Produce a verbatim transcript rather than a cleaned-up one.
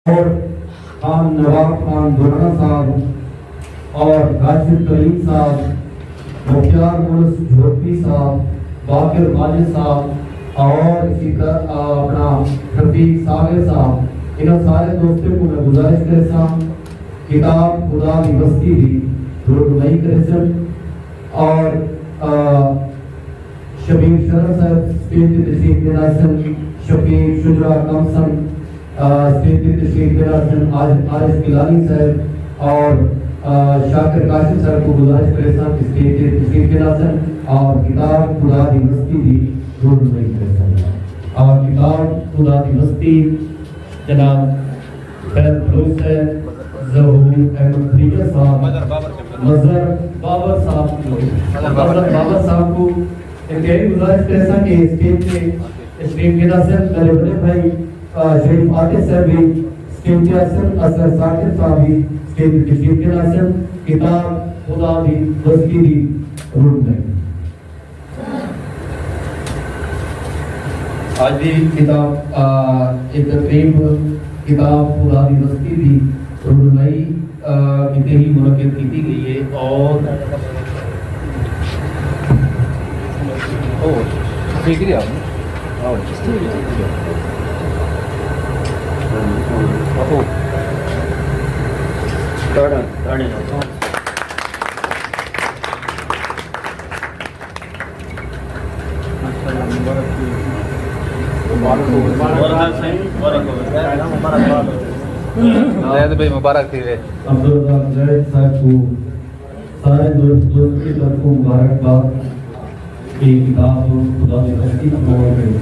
اور خان نواب خان دھورانا صاحب اور راشد کریم صاحب، مختیار مونس جھوٹی صاحب، باقر ماجد صاحب اور اسی طرح، آ، اپنا رفیق ساغر صاحب، انہاں سارے دوستیں کوں میں گزارش کریساں کتاب خدا دی وستی دی رونمائی کریسن اور، آ، شبیر شرن صاحب اسٹیج تے تشریف گھن آسن، شفیق شجرا کمسن، آ، اسٹیج تے تشریف گھن آسن، عارف، عارف گیلانی صاحب اور، آ، شاکر کاشف صاحب کوں گزارش کریساں کہ اسٹیج تے تشریف گھن آسن اور کتاب خدا دی وستی دی رونمائی کریسن۔ آ، کتاب خدا دی وستی جناب فیض بلوچ صاحب، ظہور احمد بھٹیا صاحب، مظہر بابر صاحب کوں، مظہر بابر صاحب کوں انتہائی گزارش کریساں کہ اسٹیج تے تشریف گھن آسن۔ میرے وݙے بھائی، آ، شریف عاطف صاحب وی اسٹیج تے آسن، اصغر ثاقب صاحب وی اسٹیج تے تشریف گھن آسن۔ کتاب خدا دی وستی دی رونمائی۔ اڄ دی کتاب، آ، اے تقریب کتاب خدا دی وستی دی رونمائی، آ، کیتے ہی منعقد کیتی ڳئی ہے اور او، ٹھیک ہے آپ نے؟ آؤ۔ او۔ ٹرن، ٹرن۔ زید بھائی مبارک تھی وے۔ عبدالرزاق زید صاحب کوں سارے دوست دوست دی طرفوں مبارکباد۔ اے کتاب خدا دی وستی کوں